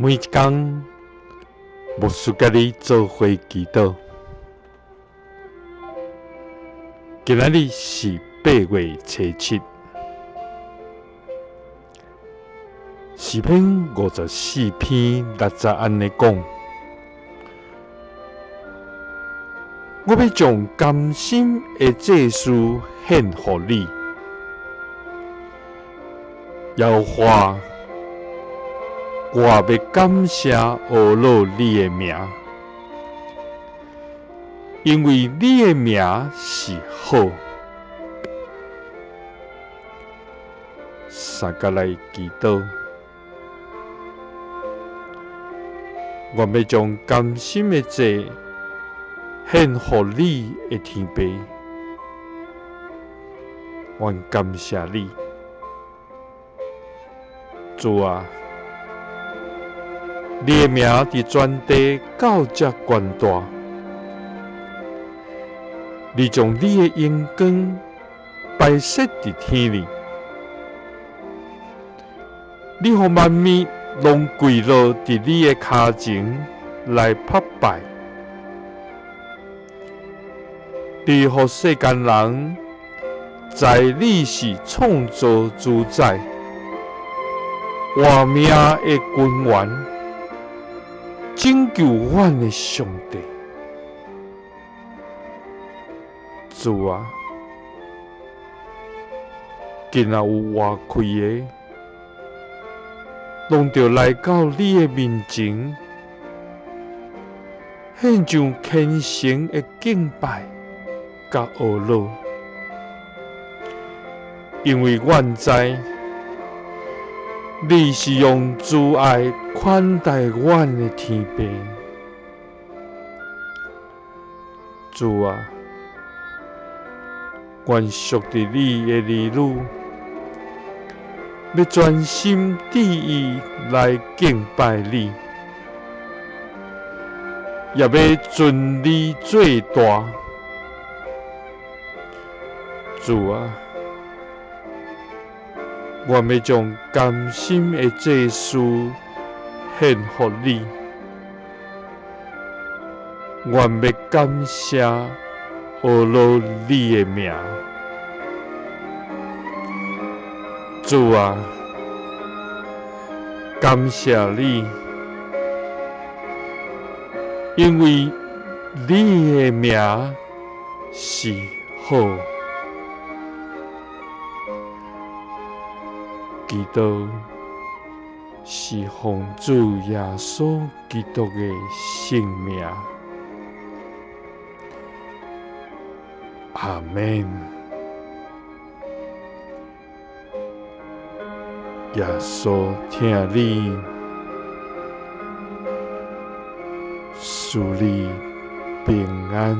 每一工，牧師佮你做伙祈禱。今仔日是8月初7，詩篇54篇6節按呢講：我欲將甘心的祭司獻予你，耶和華。我欲感謝阿樂你的名，因為你的名是好。三佮來祈禱，我欲將甘心的祭獻予你的天父，阮感謝你，主啊！你的名佇全地到遮懸大，你將你的榮光擺設佇天裡，你予萬物攏跪落佇你的跤前來膜拜，你予世間人知你是創造主宰，活命的根源。拯救阮的上帝，主啊，今仔有活氣的，攏著來到你的面前，獻上虔誠的敬拜佮阿樂，因為阮知，你是用慈愛款待阮的天父，主啊，阮屬佇你的兒女，欲專心致意來敬拜你，也欲尊你做大，主啊。我欲將甘心的祭司獻予你，我欲感謝阿樂你的名，主啊，感謝你，因為你的名是好。祈禱是奉主耶穌基督的聖名，阿們。耶穌疼你，賜你平安。